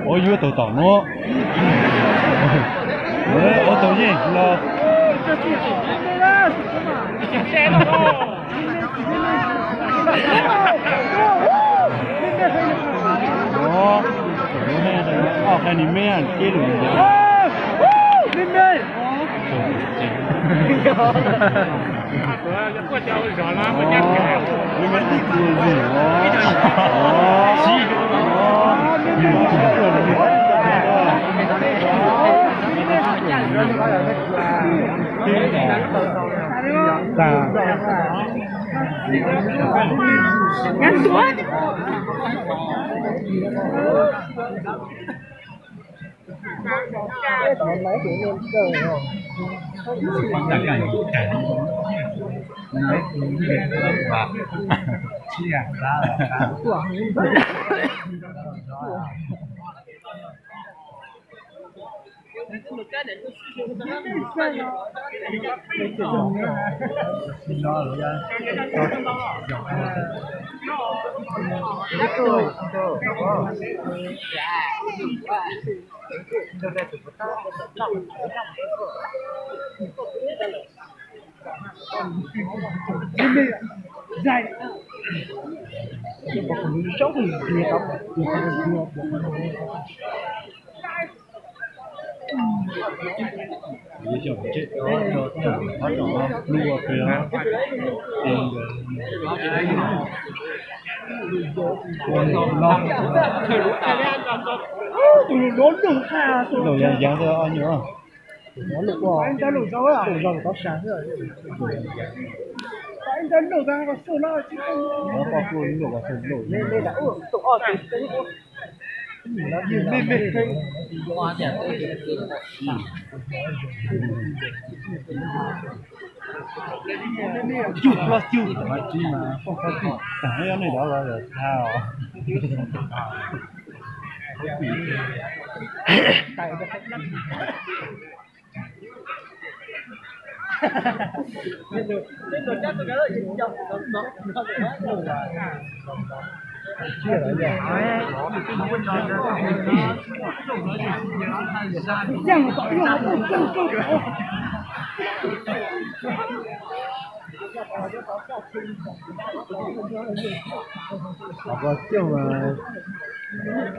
Ua yuav tau tom nuav. Ua tau yeej los. Ob qhov ni me keb lug. Lus yog yeev rau ob nyuag. Cug los cug. Tag neb los tag os. Cog mas.